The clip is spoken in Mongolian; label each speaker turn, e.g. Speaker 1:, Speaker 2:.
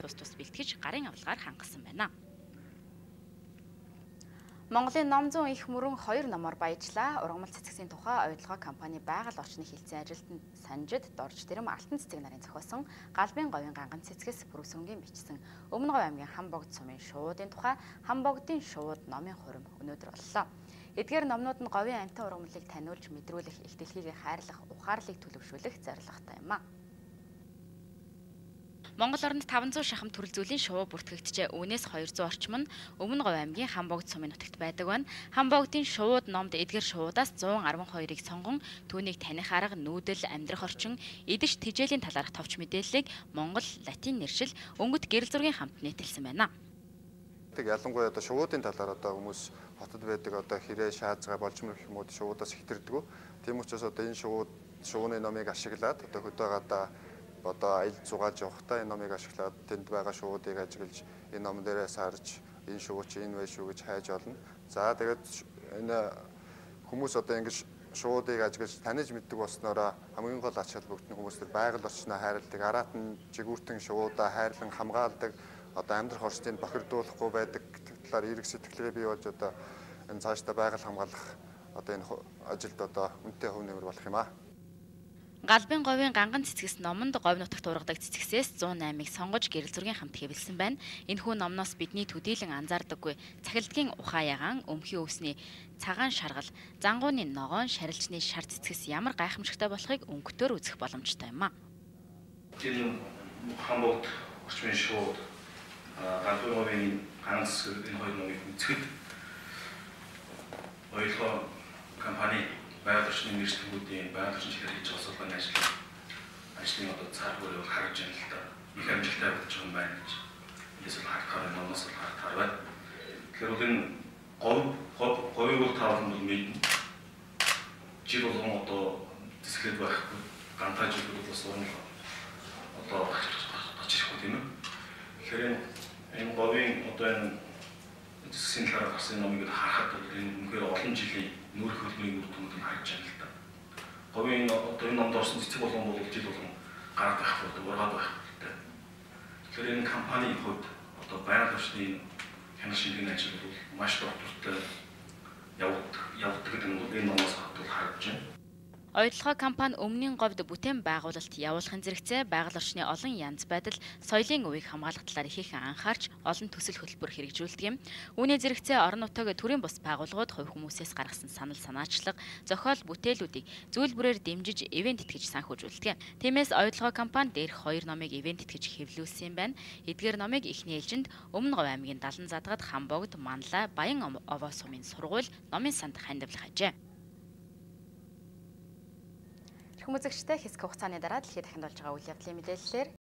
Speaker 1: тус тус бэлтгэж гарын авлагаар хангасан байна. Монголын ном зүүн их мөрөн 2 номоор баяжлаа. Ургамал цэцгсийн тухай Оюутлогоо компани байгаль орчны хилцэн ажилтнанд Санжид Дорж Дэрэм Алтан цэцэг нарын зохиосон Галбын говийн ганган цэцгээс Бүрүүсөнгийн бичсэн Өмнө говь аймгийн Хамбогд сумын шуудын тухай Хамбогдын шууд номын хурим өнөөдөр боллоо. Эдгээр номнууд нь говийн амьтан ургамлыг таниулж мэдрүүлэх, их дэлхийг хайрлах, ухаарлыг төлөвшүүлэх зорилготой юм а. Монгол оронд 500 шахам төрөл зүйлийн шувуу бүртгэгджээ. Үүнээс 200 орчим нь Өмнө Говь аймгийн Хамбогд сумын нутагт байдаг байна. Хамбогдын шувууд номд эдгээр шувуудаас 112-ыг сонгон түүнийг таних арга, нүүдэл, амьдрах орчин, идэж тэжээлийн талаарх товч мэдээллийг монгол, латин нэршил, өнгөт гэрэл зургийн хамт нийтэлсэн байна.
Speaker 2: Ялангуяа одоо шувуудын талаар одоо хүмүүс хотод байдаг одоо хэрээ шаазгаа болжмор гэх юм уу шувуудаас хэтэрдэг. Тийм учраас одоо энэ шувууны номыг ашиглаад одоо хөдөө гадаа одоо аялал зугааж явахдаа энэ номыг ашиглаад тэнд байгаа шувуудыг ажиглаж энэ ном дээрээс харж энэ шувуу чи энэ вэ шүү гэж хайж олно. За тэгээд энэ хүмүүс одоо ингэж шувуудыг ажиглаж таних мэддэг болсноороо хамгийн гол ач холбогдол нь хүмүүс төр байгаль орчноо хайрладаг, араат нь жигүүртэн шувуудаа хайрлан хамгаалдаг, одоо амьдрах орчныг бохирдуулахгүй байдаг талаар эерэг сэтгэлгээ бий болж одоо энэ цаашдаа байгаль хамгаалах одоо энэ ажилд одоо үнэтэй хувь нэмэр болох юм аа.
Speaker 1: Галбын говийн ганган цэцгэс номонд говь нутагт ургадаг цэцгсээс 108-ыг сонгож гэрэл зургийн хамт хэвлэсэн байна. Энэхүү номноос бидний төдийлөн анзаардаггүй цахилдгийн ухаа ягаан, өмхий өвсний цагаан шаргал, зангууны ногоон, шарилжны шар цэцгэс ямар гайхамшигтай болохыг өнгөтөр үзэх боломжтой юм а.
Speaker 3: Энэ Хамбогд орчмын шууд Галбын говийн ганган цэцэг энэ хоёр номыг үзэхэд Оюутлогоо компани байгаль орчны мэргэжилтнүүдийн байгаль орчин чиглэл хийж байгаа судалгааны ажлын одоо цар хүрээ бол харагдж байна л да. Их амжилттай болж байгаа юм байна гэж. Эндээс бол харахаар номоос бол харахаар байна. Тэгэхээр бол энэ говийг бол таавал бол мэднэ. Жил болгон одоо зэсгэлээд байхгүй. Ганцаа жил бол бас уран одоо гарч ирэхгүй тийм ээ. Тэгэхээр энэ говийн одоо энэ зэсгийн талаар гарсан номыг харахад бол энэ үнэхээр олон жилийн нүүр хөлмөрийн үр дүнг нь харагдж байна л да. Говийн одоо энэ номд орсон цэцэг болгон бол жил болгон гараад байхгүй, ургаад байхгүй. Тэгэхээр энэ компанийн хувьд одоо байгаль орчны хяналт шинжилгээний ажил бол маш доктортой явагддаг гэдэг нь бол энэ номоос харагдаж байна.
Speaker 1: Оюутлогоо компани өмнгийн говьд бүтээн байгуулалт явуулахын зэрэгцээ байгаль орчны олон янз байдал, соёлын өвийг хамгаалах талаар ихээхэн анхаарч олон төсөл хөтөлбөр хэрэгжүүлдэг юм. Үүний зэрэгцээ орон нутаг төрийн бус байгууллагууд хувь хүмүүсээс гаргасан санал санаачлага, зохиол бүтээлүүдийг зүйл бүрээр дэмжиж ивент итгэж санхүүжүүлдэг. Тиймээс Оюутлогоо компани дээрх хоёр номыг ивент итгэж хэвлүүлсэн юм байна. Эдгээр номыг эхний ээлжинд Өмнө Говь аймгийн Далан задгад, Хамбогд, Манлай, Баян Овоо сумын сургууль номын санд хандивлах ажээ. Хүмүүзэгчтэй хэсэг хугацааны дараа дэлхийд дахинд болж байгаа үйл явдлын мэдээллээр